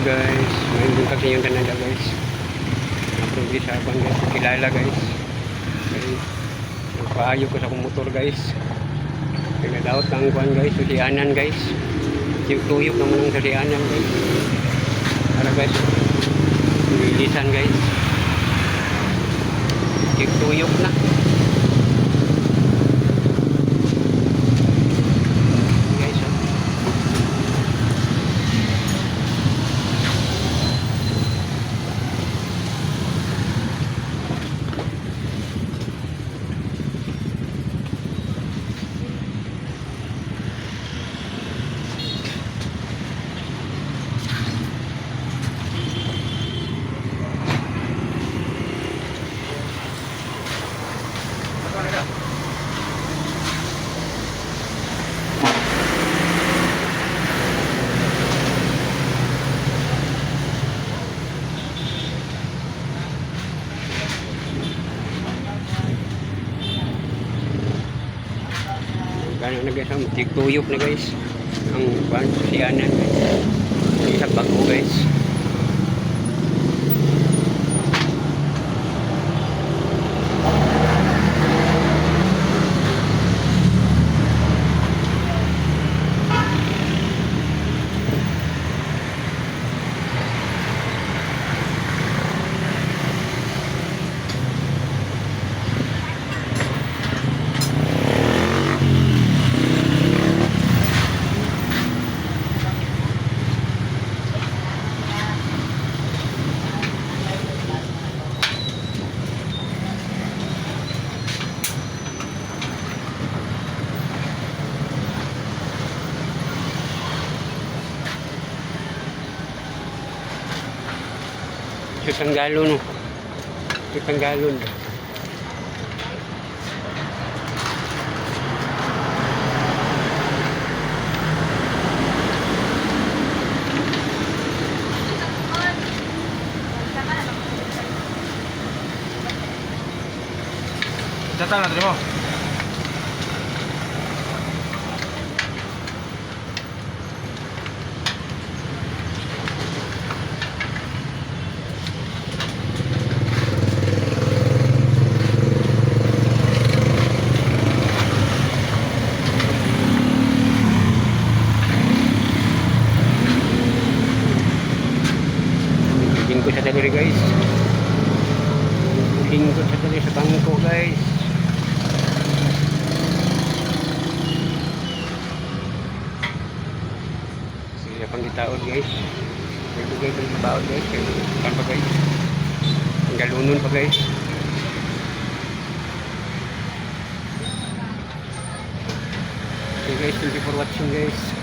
Guys. Maayong buntag sa inyong tanan guys. Ang sa kuan guys, kilala guys. Okay. Nagpaayo ko sa akong motor guys. Kaya nadaot ang kuan guys, susianan guys. Tuyok naman ang susianan guys. Para guys, bilisan guys. Tuyok na. Guys, oh. Gano'n na guys, ang tigtuyok na guys. Ang kuan susianan guys. Isa bago guys. Sutanggalon no. Sutanggalon. Datang na mo. Lingkod sa daliri guys. Lingkod sa daliri sa bangko guys. Sige pang gitaod guys. Kaya dugay pang gitaod guys. Kaya kan pa guys. Ang galunon pa guys. Okay guys, thank you for watching guys.